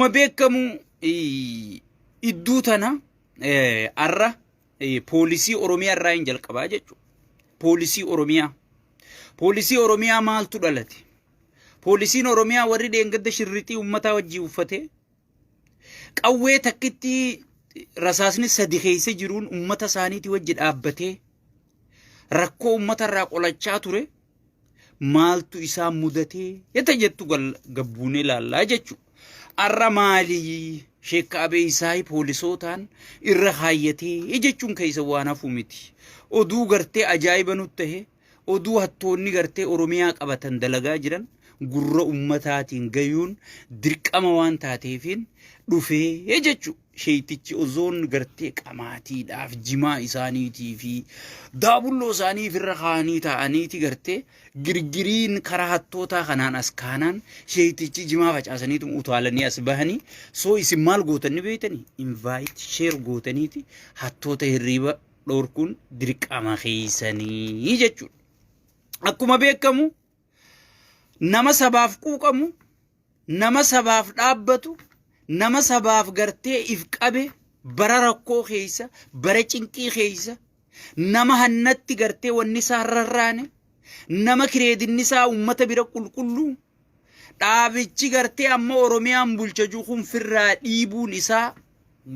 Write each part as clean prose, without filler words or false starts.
Akkuma beekamu idduu tana arra poolisii Oromiyaa irraa hin jalqabaa jechuudha. Poolisii Oromiyaa. Poolisii Oromiyaa maaltu dhalate? Poolisiin Oromiyaa warri dheengadda shirrixii uummataa wajjii uffatee qawwee takkitti rasaasni sadi keessa jiruun uummata isaaniitii wajji dhaabbatee rakkoo uummata irraa qolachaa ture maaltu isaan mudatee jette jettu gabbuunee ilaallaa jechuudha. Arra maalii sheekka abeeysaa poolisootaan irra kaayyatee jechuun keessa waan hafu miti. Oduu gartee ajaa'iba nutti tahe oduu hattoonni gartee Oromiyaa qabatan dalagaa jiran gurra ummataatiin gayuun dirqama waan taateefiin dhufee jechuudha. Sheeytichi ozoon gartee qamaatiidhaaf jimaa isaaniitii fi daabulloo isaanii ofirra kaa'anii taa'aniiti gartee girgiriin karaa hattootaa kanaan as kaanaan sheeytichi jimaa facaasaniitu utaalanii as bahanii soo isin maal gootan ni beeytanii invite share gootaniiti hattoota hirriiba dhorkuun dirqama keessanii jechuudha. Akkuma beekamu nama sabaaf quuqamu, nama sabaaf dhaabbatu, nama sabaaf gartee if qabe bara rakkoo keessa, bara cinqii keessa, nama hannatti gartee wanni isaa rarraane, nama kireedinni isaa uummata bira qulqulluu, dhaabichi gartee amma Oromiyaan bulcha jiru kun firraa dhiibuun isaa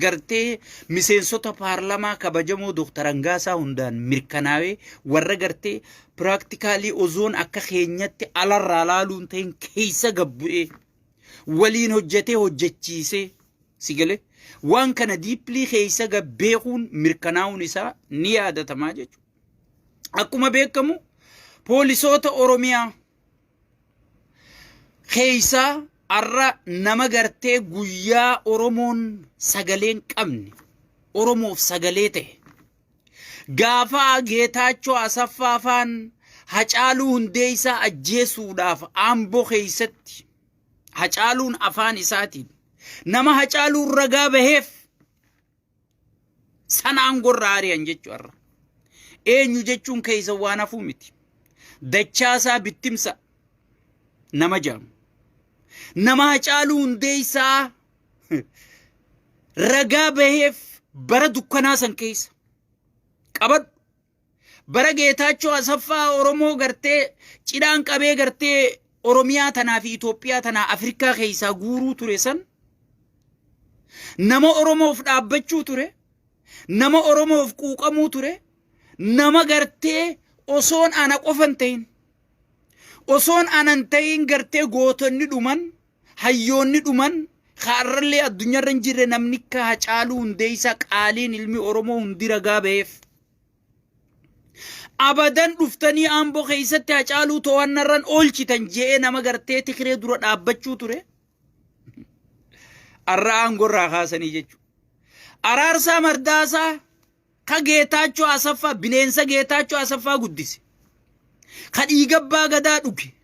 gartee miseensota paarlamaa kabajamoo Dooktar Hangaasaa hundaan mirkanaawee warra gartee piraaktikaalii ozoon akka keenyatti alarraa laaluun ta'in keessa gabbu'ee waliin hojjetee hojjechiisee si galee waan kana diiplii keessa gabbeekuun mirkanaa'uun isaa ni yaadatamaa jechuudha. Akkuma beekamu poolisoota Oromiyaa Keeysaa arra nama gartee guyyaa Oromoon sagalee hin qabne Oromoof sagalee ta'e gaafa Geetaachoo Asaffaa faan Hacaaluu Hundeessaa ajjeesuudhaaf Amboo keeysatti Hacaaluun afaan isaatiin nama Hacaaluun ragaa baheef sana aangorra ari'an jechuu har'a. Eenyu jechuun keessa waan hafuu miti. Dachaasaa bittimsa nama jaamu. Nama Hacaaluu Hundeessaa ragaa baheef bara dukkanaa san keessa qabadhu. Bara Geetaachoo Asaffaa Oromoo gartee cidhaan qabee gartee Oromiyaa tanaa fi Itoophiyaa tanaa Afrikaa keessaa guuruu ture san nama Oromoof dhaabbachuu ture, nama Oromoof quuqamuu ture, nama gartee osoon ana qofa hin ta'in, osoon ana hin ta'in gartee gootonni dhuman, hayyoonni dhuman, kaarrallee addunyaarra hin jirre namni akka Hacaaluu Hundeessaa qaaliin ilmi Oromoo hundi ragaa ba'eef. Abadan dhuftanii Amboo keessatti Hacaaluu to'annarran oolchitan je'ee nama gartee Tigree dura dhaabbachuu ture. Arra aangorraa kaasanii jechuudha. Araarsaa Mardaasaa ka Geetaachoo Asaffaa bineensa Geetaachoo Asaffaa guddise. Ka dhiiga abbaa gadaa dhuge.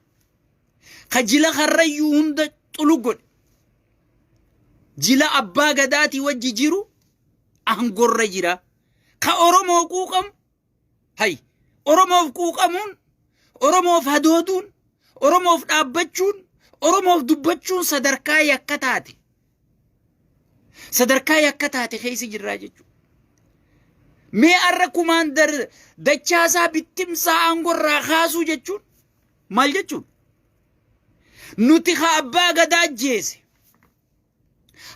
Ka jila karrayyuu hunda xulu godhe. Jila abbaa gadaatii wajji jiru aangorra jira. Ka Oromoo quuqamu hay Oromoof quuqamuun Oromoof hadooduun Oromoof dhaabbachuun Oromoof dubbachuun sadarkaa yakka taate sadarkaa yakka taate keessa jirraa jechuudha. Mee arra kumaandar Dachaasaa Bittimsaa aangorraa kaasuu jechuun maal jechuudha? Nuti ka abbaa gadaa ajjeese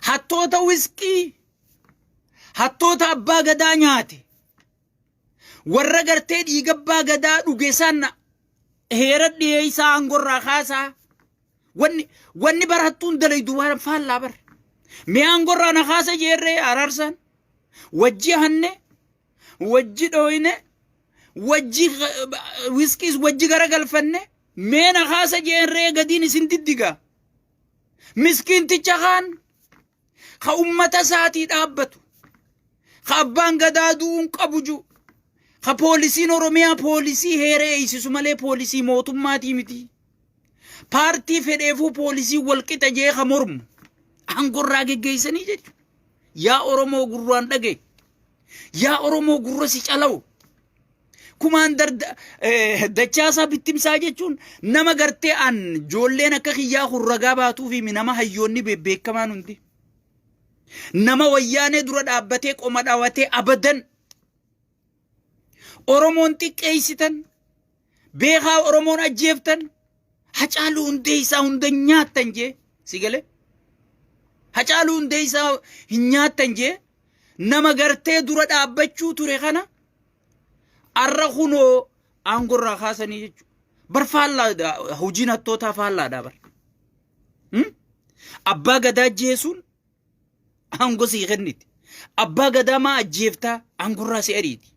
hattoota wiskii hattoota abbaa gadaa nyaate warra gartee dhiiga abbaa gadaa dhuge sana heera dhiyeessaa aangorraa kaasaa wanni wanni barattuun dalaydu waan faallaa bar mee aangorraa na kaasa jeerree araarsaan wajji hanne wajji dhooyne wajji wiskiis wajji garagalfanne mee na kaasa jeerree gadiin isin diddigaa miskiinticha kaan ka ummata isaatii dhaabbatu ka abbaan gadaa du'uun qabu jiru ka poolisiin Oromiyaa poolisii heera eeysisu malee poolisii mootummaatii miti. Paartii fedheefuu poolisii walqixa jee ka mormu aangorraa geggeessanii jechuudha. Yaa Oromoo gurraan dhagaye. Yaa Oromoo gurra si calawu. Kumaandar Dachaasaa Bittimsaa jechuun nama gartee an joolleen akka kiyyaa kun ragaa baatuu fi nama hayyoonni beekamaan hundi. Nama wayyaanee dura dhaabbatee qoma dhawatee abadan Oromoon xiqqeessitan, beekaa Oromoon ajjeeftan, Hacaaluu Hundeessaa hunda nyaattan jee si galee. Hacaaluu Hundeessaa hin nyaattan jee nama gartee dura dhaabbachuu ture kana arra kunoo aangorraa kaasanii jechuudha. Bar faallaadha, hojiin hattootaa faallaadha bar. Abbaa gadaa ajjeesuun aangoo sii kenniti. Abbaa gadaa maa ajjeeftaa aangorraa si ariiti.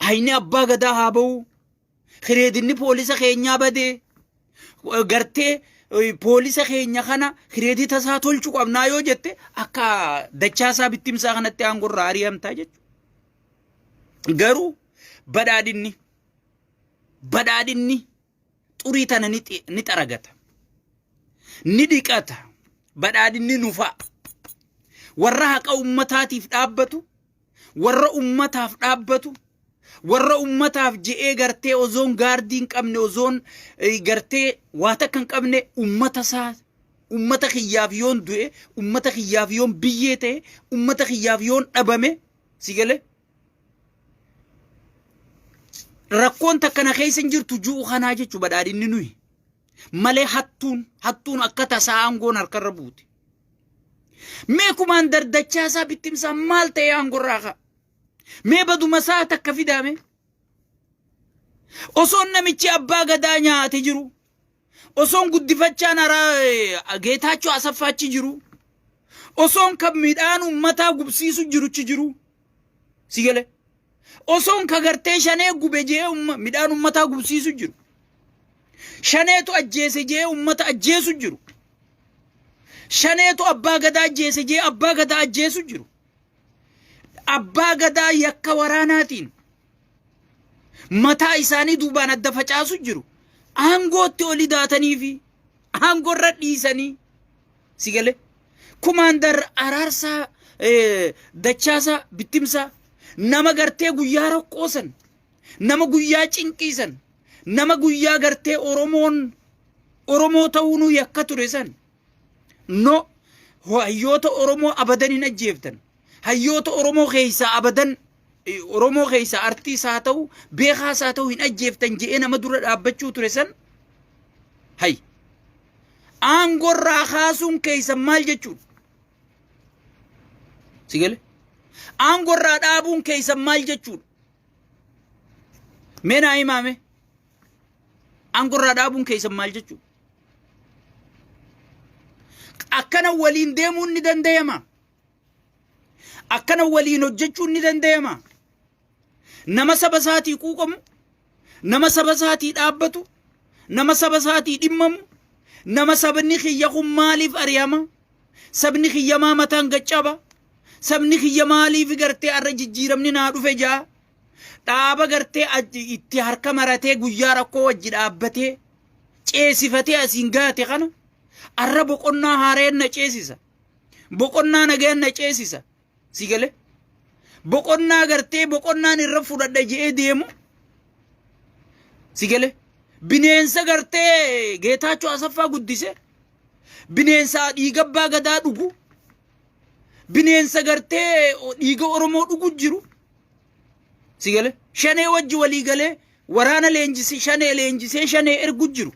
Hayni abbaa gadaa haa ba'u. Kireedinni poolisa keenyaa badee gartee poolisa keenya kana kireedita isaa tolchuu qabnaa yoo jette akka dachaasaa bittimsaa kanatti aangorraa ari'amtaa jechuudha. Garuu badhaadhinni xurii tana ni xaragata. Ni dhiqata. Badhaadhinni nufa. Warra haqa ummataatiif dhaabbatu, warra ummataaf dhaabbatu, warra ummataaf je'ee gartee ozoon gaardii hin qabne, ozoon gartee waa takka hin qabne ummata isaa ummata kiyyaaf yoon du'e, ummata kiyyaaf yoon biyyee ta'e, ummata kiyyaaf yoon dhabame, si galee? Rakkoon takka na keessa hin jirtu ju'u kanaa jechuu badhaadhinni nuyi. Malee hattuun akka tasaa aangoon harkarra buute. Mee kumaandar Dachaasaa Bittimsaa maal ta'ee aangorraa ka'a? Mee baduma isaa takka fidaame? Osoon namichi abbaa gadaa nyaate jiru, osoon guddifachaan araa Geetaachoo Asaffaachi jiru, osoon kan midhaan uummataa gubsiisu jiruchi jiru, si galee? Osoon ka gartee shanee gube jee midhaan uummataa gubsiisu jiru. Shaneetu ajjeese jee uummata ajjeesu jiru. Shaneetu abbaa gadaa ajjeese jee abbaa gadaa ajjeesu jiru. Abbaa gadaa yakka waraanaatiin mataa isaanii duubaan adda facaasu jiru. Aangootti oli daatanii fi aangorra dhiisanii si galee. Kumaandar Araarsaa Dachaasaa Bittimsaa nama gartee guyyaa rakkoo san, nama guyyaa cinqii san, nama guyyaa gartee Oromoon Oromoo ta'uunuu yakka ture san no hayyoota Oromoo abadan hin ajjeeftan. Hayyoota Oromoo keessaa abadan Oromoo keessaa artiis haa ta'u beekaas haa ta'u hin ajjeeftan je'ee nama dura dhaabbachuu ture san hay aangorraa kaasuun keessan maal jechuudha? Si gale? Aangorraa dhaabuun keessan maal jechuudha? Mee naa himaame? Aangorraa dhaabuun keessan maal jechuudha? Akkana waliin deemuun ni danda'ama. Akkana waliin hojjechuun ni danda'ama. Nama saba isaatii quuqamu, nama saba isaatii dhaabbatu, nama saba isaatii dhimmamu, nama sabni kiyya kun maaliif ari'ama? Sabni kiyya maa mataan gaccaba? Sabni kiyya maaliif gartee arra jijjiiramni naa dhufe jaa? Dhaaba gartee itti harka maratee guyyaa rakkoo wajji dhaabbatee ceesifatee asiin gaate kana arra boqonnaa haareen na ceesisa. Boqonnaa nagayaan na ceesisa. Si galee? Boqonnaa gartee boqonnaan irra fudhadha je'ee deemu. Si galee? Bineensa gartee Geetaachoo Asaffaa guddise. Bineensa dhiiga abbaa gadaa dhugu. Bineensa gartee dhiiga Oromoo dhugu jiru. Si galee? Shanee wajji walii galee waraana leenjisee shanee leenjisee shanee ergu jiru.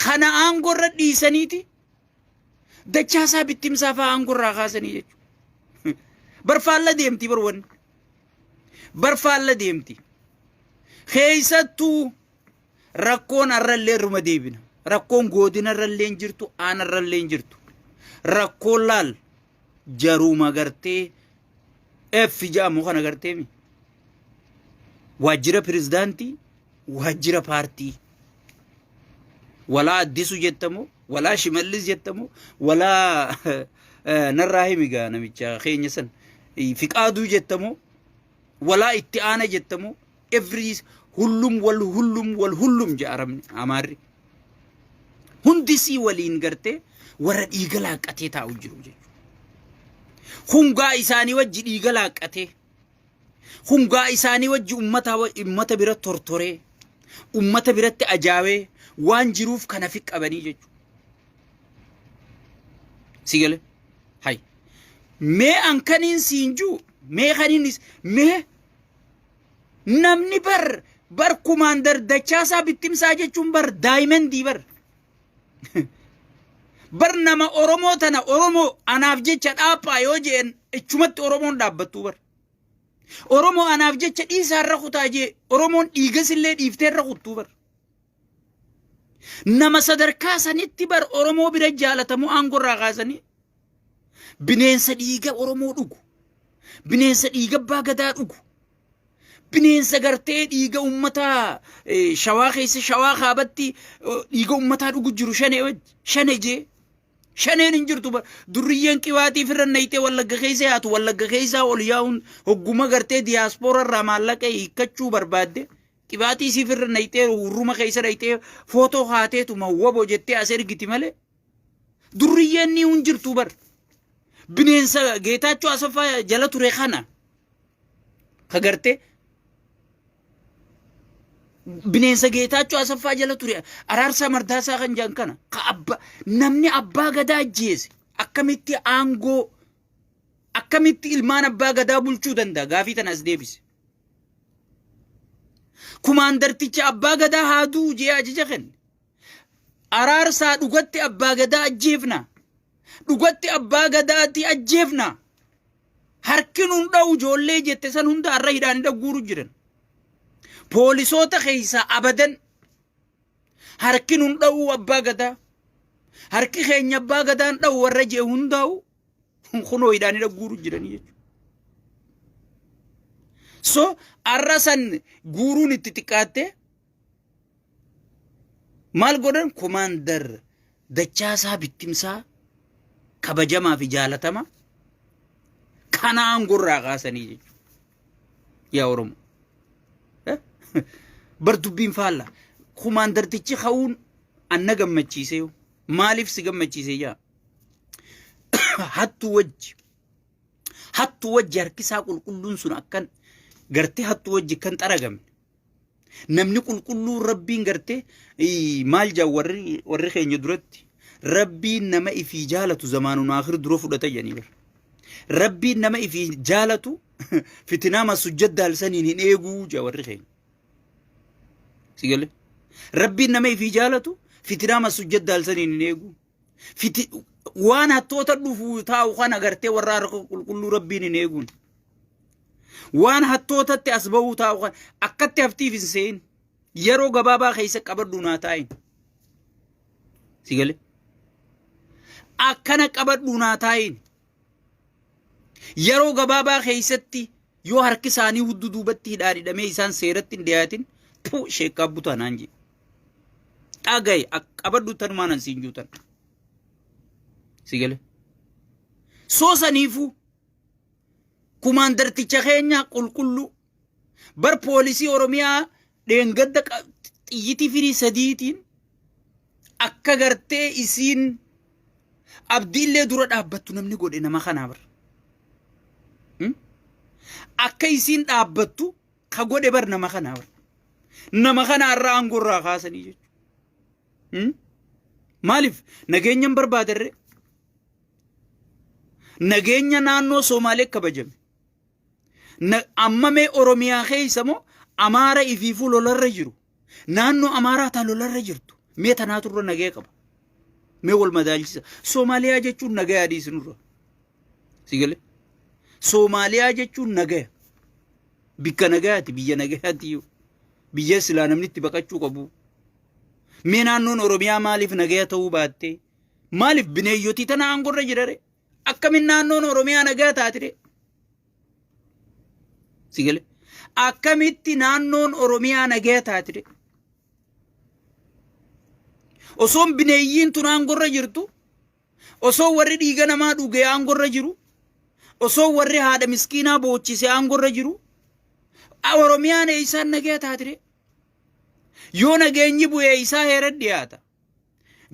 Kana aangorra dhiisaniiti Dachaasaa bittimsaa fa'aa aangorraa kaasanii jechuudha. Bar faalla deemti bar wanni. Bar faalla deemti. Keessattuu rakkoon arrallee irruma deebina. Rakkoon godina irrallee hin jirtu, aana irrallee hin jirtu. Rakkoon laal jaruuma gartee F jedhamu kana gartee mi? Waajjira pirezidaantii, waajjira paartii. Walaa Addisu jettamoo, walaa Shimallis jettamoo, walaa narraa himi gaa namicha keenya san Fiqaaduu jettamoo, walaa itti aana jettamoo, every hullum wal hullum wal hullum jedha arabni amaarri. Hundisii waliin gartee warra dhiiga laaqqatee taa'u jiru jechuudha. Hungaa isaanii wajji dhiiga laaqqatee. Hungaa isaanii wajji ummata ummata bira tortoree ummata biratti ajaawee waan jiruuf kana fi qabanii jechuudha. Si gale? Hay. Mee an kaniin siin juu mee kaniin mee namni bar bar kumaandar Dachaasaa Bittimsaa jechuun bar daayimandii bar. Bar nama Oromoo tana Oromoo anaaf jecha dhaaphaa yoo jeen ichumatti Oromoon dhaabbattuu bar. Oromoo anaaf jecha dhiisaa irra kutaa jee Oromoon dhiigasillee dhiiftee irra kuttuu bar. Nama sadarkaa sanitti bar Oromoo bira jaalatamu aangoo irraa kaasanii bineensa dhiiga Oromoo dhugu, bineensa dhiiga abbaa gadaa dhugu, bineensa gartee dhiiga ummataa shawaa keessa shawaa kaabatti dhiiga ummataa dhugu jiru shanee wajji shane jee shaneen hin jirtu bar durriyyeen qibaatii firra nayitee wallagga keessa yaatu wallagga keessaa ol yaa'uun hogguma gartee diyaaspooraa irraa maallaqa hiikkachuu barbaadde qibaatii isii firra nayitee hurruma keessa nayitee footoo haateetuma wabo jettee as ergiti malee durriyyeen ni hin jirtu bar bineensa Geetaachoo Asaffaa jala ture kana ka gartee bineensa Geetaachoo Asaffaa jala ture Araarsaa Mardaasaa kan jedhan kana ka abba namni abbaa gadaa ajjeese akkamitti aangoo akkamitti ilmaan abbaa gadaa bulchuu danda'a gaafii tana as deebise. Kumaandarticha abbaa gadaa haa du'u jee ajaja kenne. Araarsaa dhugatti abbaa gadaa ajjeefna. Dhugatti abbaa gadaatti ajjeefna. Harki nun dha'u ijoollee jette san hunda har'a hidhaan hidha guuru jiran. Poolisoota keessaa abadan harki nun dha'u abbaa gadaa. Harki keenya abbaa gadaan dha'u warra jee hundaa'u kunoo hidhaan hidha guuru jiranii jechuudha. So har'a san guuruun itti xiqqaatte maal godhan komaandar Dachaasaa Bittimsaa kabajamaa fi jaalatama kana aangorraa kaasanii jechuudha. Yaa Oromoo. Bar dubbiin faalla. Komaandartichi ka'uun anna gammachiisee maaliif si gammachiise yaa? Hattuu wajji. Hattuu wajji harkisaa qulqulluun sun akkan gartee hattuu wajji kan xaragamne. Namni qulqulluun rabbiin gartee maal jaa warri warri keenya duratti rabbiin nama ifii jaalatu zamaanun akhir dura fudhata jedhanii bar. Rabbiin nama ifii jaalatu fitinaa masujjadda halsaniin hin eeguu jaa warri keenya. Si galee? Rabbiin nama ifii jaalatu fitinaa masujjadda halsaniin hin eeguu. Fiti waan hattoota dhufu taa'u kana gartee warra harka qulqulluu rabbiin hin eeguun. Waan hattootatti as ba'uu taa'u kana akkatti haftiif hin se'in. Yeroo gabaabaa keessa qabadhu naa taa'in. Si galee? Akkana qabadhu naa taa'in. Yeroo gabaabaa keessatti yoo harki isaanii hudduu duubatti hidhaan hidhamee isaan seeratti hin dhiyaatin pu sheekkaa butaa naan jedhe. Dhagaye qabadhu tanumaan an siin juutan. Si galee? Soo saniifuu kumaandarticha keenya qulqulluu bar poolisii Oromiyaa dheengadda xiyyitii firii sadiitiin akka gartee isiin abdiillee dura dhaabbattu namni godhe nama kanaa bar. Akka isiin dhaabbattu ka godhe bar nama kanaa bar. Nama kana irraa aangoo irraa kaasanii jechuudha. Maaliif nageenya hin barbaadarree? Nageenya naannoo Somaalee kabajame. Amma mee Oromiyaa keessa moo Amaara ifiifuu lolarra jiru. Naannoo Amaaraa taa lolarra jirtu. Mee tanaatu irra nagaya qaba. Mee wal madaalchisa. Somaaliyaa jechuun nagaya dhiisinurra. Si galee? Somaaliyaa jechuun nagaya. Bikka nagayaati biyya nagayaati yoo. Biyya silaa namni itti baqachuu qabu. Mee naannoon Oromiyaa maaliif nagaya ta'uu baattee? Maaliif bineeyyotii tana aangorra jirare? Akkamin naannoon Oromiyaa nagaa taatire? Si galee? Akkamitti naannoon Oromiyaa nagaa taatire? Osoon bineeyyiin tun aangorra jirtu, osoo warri dhiiga namaa dhuge aangorra jiru, osoo warri haadha miskiinaa boochise aangorra jiru, Oromiyaan eessaan nagaa taatire? Yoo nageenyi bu'e isaa heera dhiyaata.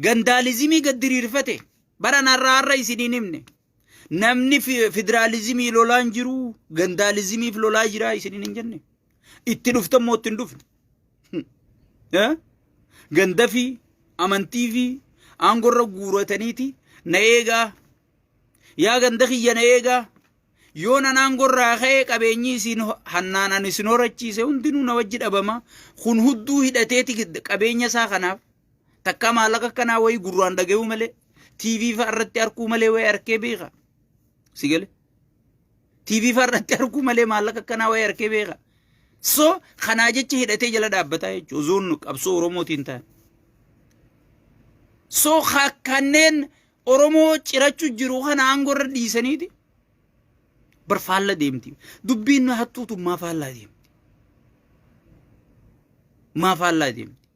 Gandaalizimii gad diriirfate bara narraa har'a isiniin himne. Namni federaalizimii lolaa hin jiru, gandaalizimiif lolaa jira isiniin hin jenne. Itti dhuftan moo itti hin dhufne? Eh? Ganda fi amantii fi aangorra guurataniiti na eegaa. Yaa ganda kiyya na eegaa. Yoo nan aangorraa ka'ee qabeenyi isin hannaan ani isin horachiise hundinuu na wajji dhabama. Kun hudduu hidhateeti qabeenya isaa kanaaf. Takkaa maallaqa akkanaa wayii gurraan dhagayuu malee TV fa'a irratti arkuu malee wayii arkee beeka. Si gale? TV fa'a irratti arkuu malee maallaqa akkanaa wayii arkee beeka. So kanaa jecha hidhatee jala dhaabbataa jechuudha. Osoon qabsoo Oromootiin ta'an. So kanneen Oromoo cirachuu jiru kana aangoo irra dhiisaniiti bar faalla deemti. Dubbiin hattuutu maa faallaa deemti? Maa faallaa deemti?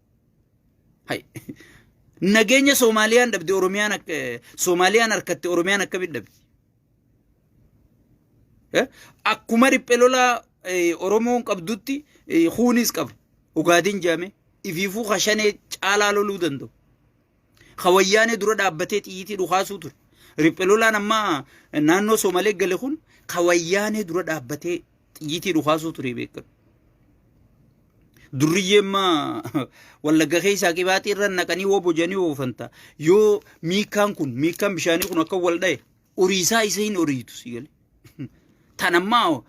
Hay. Nageenya Soomaaliyaan dhabde Oromiyaan akka Soomaaliyaan harkatte Oromiyaan akkamitti dhabdi? Eh? Akkuma riphee lolaa Oromoon qabdutti kuunis qaba. Ogaadeen jaame ifiifuu kashanee caalaa loluu danda'u. Ka wayyaanee dura dhaabbatee xiyyiitii dhukaasuu ture. Riphee lolaan amma naannoo Soomalee gale kun ka wayyaanee dura dhaabbatee xiyyiitii dhukaasuu ture beekadhu. Durriyyeen maa wallagga keessaa qibaaxii irra naqanii woo bojanii oofanta. Yoo miikaan kun miikaan bishaanii kun akka wal dha'e oriisaa isa hin oriitu si gale. Tan ammaa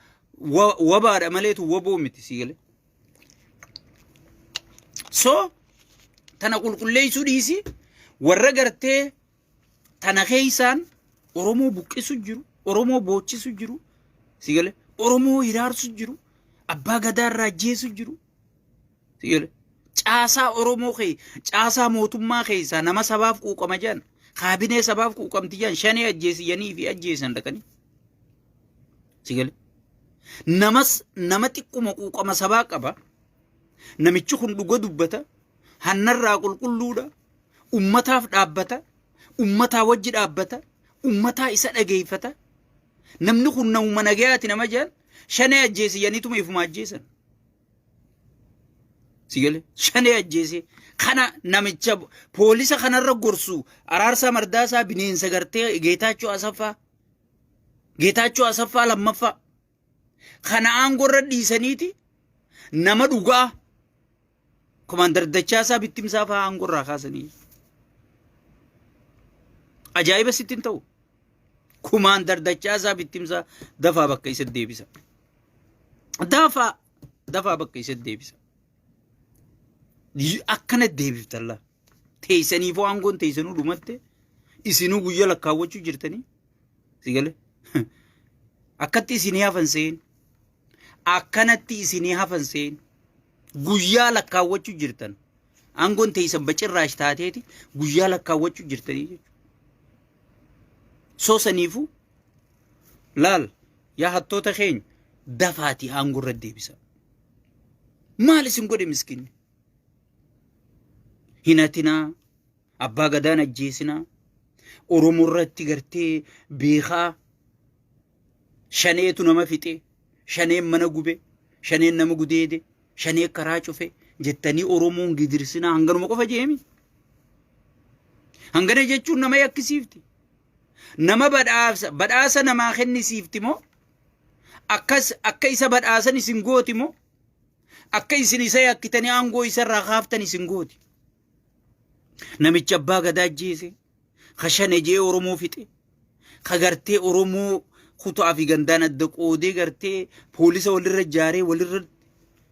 wabaadha maleetu waboo miti si gale. So tana qulqulleessuu dhiisi warra gartee tana keessaan Oromoo buqqisu jiru, Oromoo boochisu jiru, si gale Oromoo hiraarsu jiru, abbaa gadaa irraa ajjeesu jiru, si gale caasaa Oromoo kee caasaa mootummaa keessaa nama sabaaf quuqama jedhan kaabinee sabaaf quuqamti jedhan shanee ajjeesiyanii fi ajjeesan dhaqanii. Si gale namas nama xiqquma quuqama sabaa qaba. Namichi kun dhuga dubbata. Hannarraa qulqulluudha. Ummataaf dhaabbata. Ummataa wajji dhaabbata. Ummataa isa dhageeffata. Namni kun namuma nagayaati nama jedhan shanee ajjeesi yaniituma ifuma ajjeesan. Si gale shanee ajjeese kana namicha poolisa kanarra gorsu Araarsaa Mardaasaa bineensa gartee Geetaachoo Asaffaa Geetaachoo Asaffaa lammaffaa kana aangorra dhiisaniiti nama dhugaa Komaandar Dachaasaa Bittimsaa fa'aa aangoo irraa kaasanii. Ajaa'iba sitti hin ta'u. Komaandar Dachaasaa Bittimsaa dafaa bakka isa deebisa. Dafaa dafaa bakka isa deebisa. Akkana deebiftalla. Teessaniifuu aangoon teessanuu dhumatte isinuu guyya lakkaawwachuu jirtanii. Si galee? Akkatti isinii hafan seen. Akkanatti isinii hafan seen. Guyyaa lakkaawwachuu jirtan. Aangoon teessan bacirraash taateeti guyyaa lakkaawwachuu jirtanii jechuudha. Soo saniifuu laal yaa hattoota keenya dafaatii aangoo irra deebisa. Maal isin godhe miskiinni? Hin hatinaa, abbaa gadaan ajjeesinaa, Oromoo irratti gartee beekaa Shaneetu nama fixe, shaneen mana gube, shaneen nama gudeede, shanee karaa cufe jettanii Oromoon gidirsinaa hanganuma qofa jeemi. Hangana jechuun nama yakkisiifti. Nama badhaasa badhaasa namaa kennisiifti moo akkas akka isa badhaasan isin gooti moo akka isin isa yakkitanii aangoo isarraa kaaftan isin gooti. Namicha abbaa gadaa ajjeese, ka shane jee Oromoo fixe, ka gartee Oromoo kutaa fi gandaan adda qoodee gartee poolisa walirra ijaaree walirra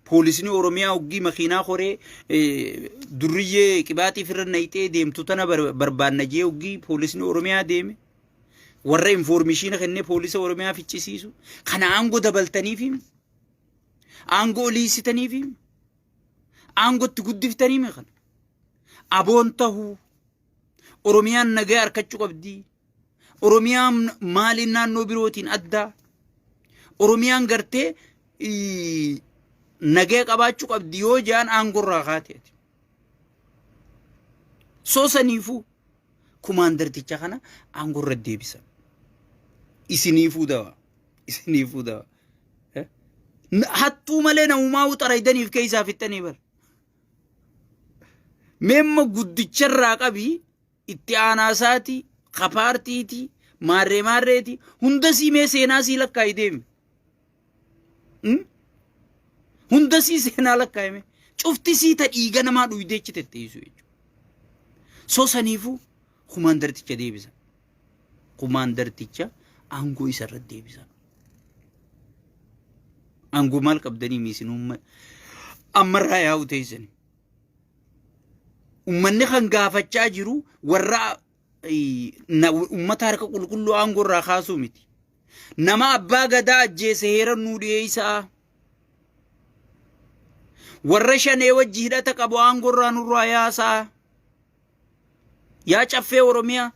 poolisni Oromiyaa hoggii makiinaa koree durriyyee qibaaxii firra nayxee deemtu tana barbaanna jee hoggii poolisni Oromiyaa deeme warra infoormishiina kennee poolisa Oromiyaa ficcisiisu kana aangoo dabaltaniifi aangoo oliisitaniifi aangootti guddiftanii kana aboon tahuu Oromiyaan nagaa harkachuu qabdi. Oromiyaan maaliin naannoo birootiin addaa? Oromiyaan gartee nagaa qabaachuu qabdi yoo jaan aangorraa kaateeti. Soo saniifuu kumaandarticha kana aangorra deebisa. Isiniifuu dawa. Isiniifuu dawa. Hattuu malee namumaa xaraydaniif keessaa fixxanii bara. Meemma guddicharraa qabii itti aanaa isaatii, ka paartiitii, Maarree maarreeti. Hunda sii mee seenaa sii lakkaa'i deemi. Hunda sii seenaa lakkaa'ime. Cufti sii ta dhiiga namaa dhuydee achi tetteessu jechuudha. So saniifuu kumaandarticha deebisa. Kumaandarticha aangoo isa irratti deebisa. Aangoo maal qabdanii miisin uumma ammarraa yaa'u teessani. Uummanni kan gaafachaa jiru warra uummata harka qulqulluu aangoo irraa kaasuu miti. Nama abbaa gadaa ajjeese heera nuu dhiyeessaa. Warra shanee wajji hidhata qabu aangoo irraa nurraa yaasaa. Yaa caffee Oromiyaa.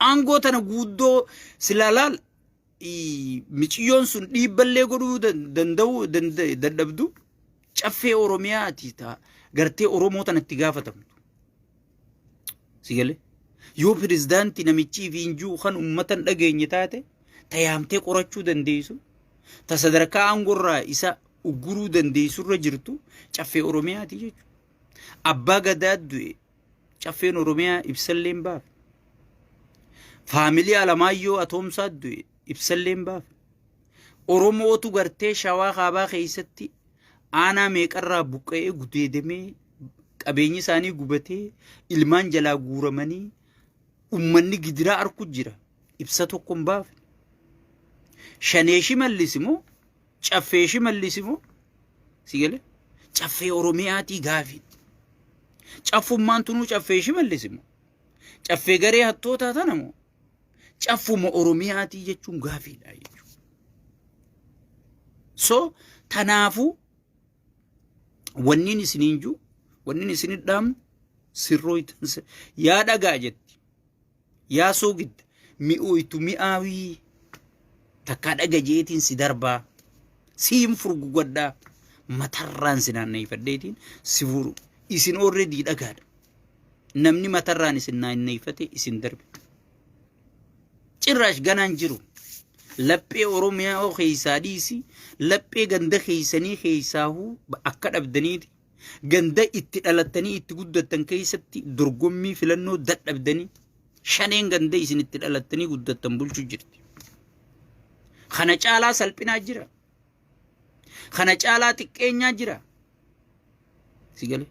Aangoo tana guuddoo silaa laal miciyyoon sun dhiibballee godhuu danda'uu dadhabdu caffee Oromiyaati ta gartee Oromoo tanatti gaafatamtu. Si galee? Yoo pirezidaantii namichi fi injuu kan uummata hin dhageenye taate ta yaamtee qorachuu dandeessu ta sadarkaa aangorraa isa ugguruu dandeessu irra jirtu caffee Oromiyaati jechuudha. Abbaa gadaa du'e caffeen Oromiyaa ibsallee hin baafne. Faamilii Alamaayyoo Atoomsaa du'e ibsallee hin baafne. Oromootu gartee Shawaa Kaabaa keessatti aanaa meeqarraa buqqa'ee gudeedamee qabeenyi isaanii gubatee ilmaan jalaa guuramanii ummanni gidiraa arku jira. Ibsa tokko hin baafne. Shanee Shimallis moo Caffee Shimallis moo si galee caffee Oromiyaatii gaafii. Caffummaan tunuu caffee Shimallis moo caffee garee hattootaa tana moo caffuma Oromiyaatii jechuun gaafiidha jechuudha. So tanaafuu wanniin isiniin jiru wanniin isinit dhaamu sirrooytan yaa dhagaa jetti yaa soogidda mi'ooytu mi'aawii takkaa dhaga jeetiin si darbaa siin furgugadhaa matarraan si naanneeffadheetiin si furu isin already dhagaadha. Namni matarraan isin naanneeffate isin darbe. Cirraash ganaan jiru. Laphee Oromiyaa keessaa dhiisi laphee ganda keessanii keessaahuu akka dhabdaniiti. Ganda itti dhalattanii itti guddattan keessatti dorgommii filannoo dadhabdanii shaneen ganda isin itti dhalattanii guddattan bulchu jirti. Kana caalaa salphinaa jira. Kana caalaa xiqqeenyaa jira. Si gale?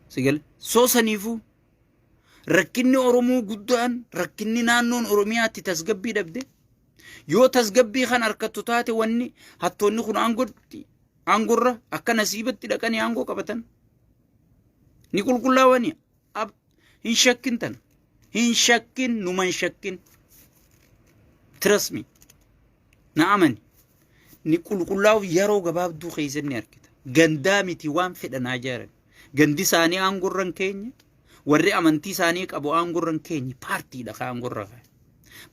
Si gale? Soo saniifuu rakkinni Oromoo guddaan rakkinni naannoon Oromiyaatti tasgabbii dhabde yoo tasgabbii kan harkattu taate wanni hattoonni kun aangootti aangorra akka nasiibatti dhaqanii aangoo qabatan ni qulqullaawani ab hin shakkin tana hin shakkin numa hin shakkin trust me na amani ni qulqullaa'uuf yeroo gabaabduu keessa ni argita gandaa miti waan fedhan haa jaaran gandi isaanii aangorra hin keenye warri amantii isaanii qabu aangorra hin keenye paartiidha ka aangorra kaa'e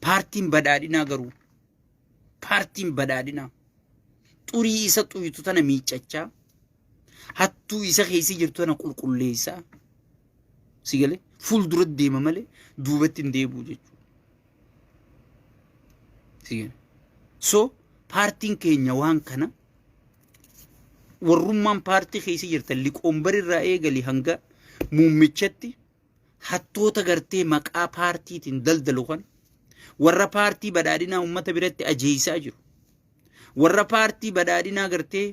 paartiin badhaadhinaa garuu paartiin badhaadhinaa xurii isa xuytu tana miiccachaa hattuu isa keessa jirtu tana qulqulleessaa si galee fuuldura deema malee duubatti hin deebi'u jechuudha. Si galee so paartiin keenya waan kana warrummaan paartii keessa jirtan liqoombar irraa eegali hanga muummichatti hattoota gartee maqaa paartiitiin daldalu kan warra paartii badhaadhinaa uummata biratti ajeessaa jiru warra paartii badhaadhinaa gartee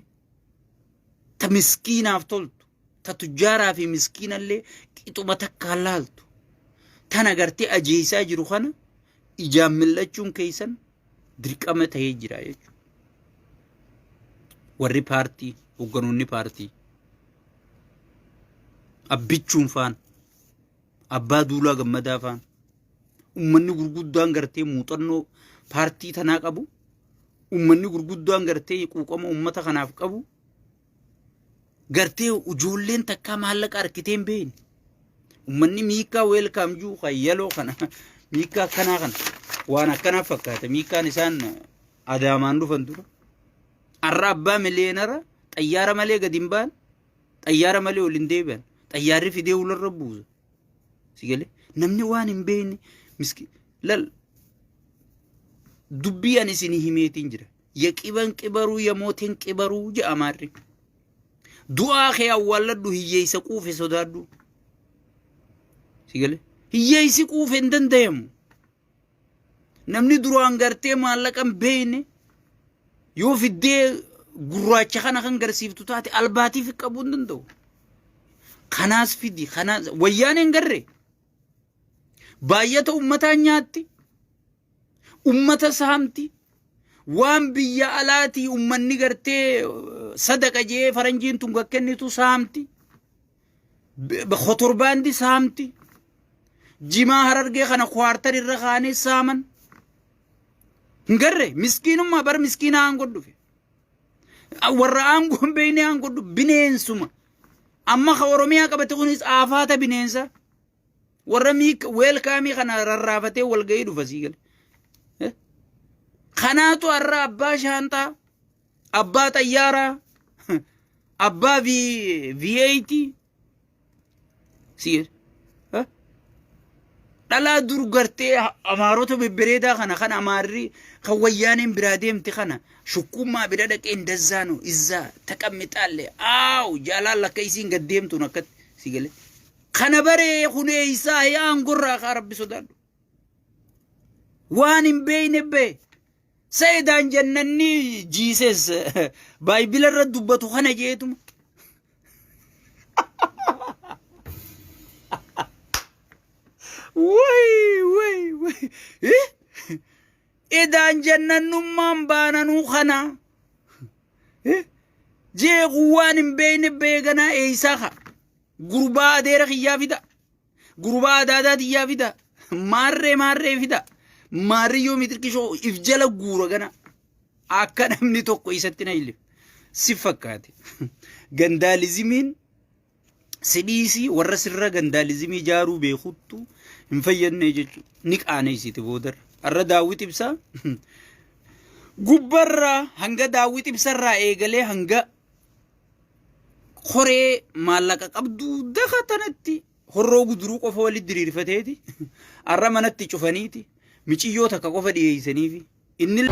ta miskiinaaf toltu ta tujjaaraa fi miskiinallee qixuma takkaan laaltu tana gartee ajeessaa jiru kana ijaan mil'achuun keessan dirqama ta'ee jira jechuudha. Warri paartii hogganoonni paartii abbichuun faan abbaa duulaa gammadaa faan ummanni gurguddaan gartee muuxannoo paartii tanaa qabu ummanni gurguddaan gartee quuqama ummata kanaaf qabu gartee ijoolleen takkaa maallaqa harkitee hin beekne. Ummanni miikaa weelkaam juu kan yaloo kana miikaa akkanaa kana waan akkanaa fakkaata miikaan isaan adaamaan dhufan dura. Arra abbaa miliyeenara xayyaara malee gadi hin ba'an xayyaara malee ol hin deebi'an xayyaarri fidee ularra buusa. Si galee namni waan hin beekne miski lal dubbii ani isinii himeetiin jira. Yaqiban qibaruu yamooteen qibaruu jedha amaarri. Du'aa kee awwaalladhu hiyyeessa quufe sodaadhu. Si galee? Hiyyeessi quufe hin dandayamu. Namni duraan gartee maallaqa hin beekne yoo fiddee gurraacha kana kan garsiiftu taate albaatiif qabuu hin danda'u. Kanaas fidi kanaas wayyaan hin garre. Baay'ata ummataa nyaatti. Ummata saamti. Waan biyya alaatii ummanni gartee sadaqa jee faranjiin tun kennitu saamti. Kotorbaandi saamti. Jimaa Harargee kana kuwaartar irra kaanee saaman. Hin garre miskiinummaa bar miskiina aangoo dhufe. Warra aangoo hin beekne aangoo dhufe bineensuma. Amma ka Oromiyaa qabate kunis aafaata bineensa. Warra miik weelkaamii kana rarraafatee walgahii dhufa sii gale. Kanaatu har'a abbaa shaanxaa, abbaa xayyaaraa, abbaa V8 si dhalaa dur gartee amaarota bebbereedaa kana kan amaarri kan wayyaaneen biraa deemte kana shukkuummaa bira dhaqee indazzaano izzaa taqammixaalle aaw jaalaan lakka isiin gad deemtuun akkatti si galee. Kana baree kun eeysaa yaa aangorraa kaa rabbi sodaadhu. Waan hin beeyne bee. Seedaan jannanni jiises baayibila irra dubbatu kana jeetuma. Way way way. Eh? Edaan jannannummaan baananuu kana. Eh? Jeequu waan hin beeyne beeganaa eeysaa kaa. Gurbaa adeera kiyyaa fida. Gurbaa adaadaa tiyyaa fida. Maarree maarree fida. Maarriyyoo mitirkishoo if jala guura gana. Akka namni tokko isatti na ilif. Si fakkaate. Gandaalizimiin si dhiisii warra sirra gandaalizimii ijaaruu beekuttu hin fayyadne jechuudha. Ni qaaneessiti boodarra. Har'a Daawwit Ibsaa gubbarraa hanga Daawwit Ibsarraa eegalee hanga koree maallaqa qabduu daka tanatti horroo guduruu qofa walitti diriirfateeti har'a manatti cufaniiti miciyyoo takka qofa dhiyeessaniifi inni.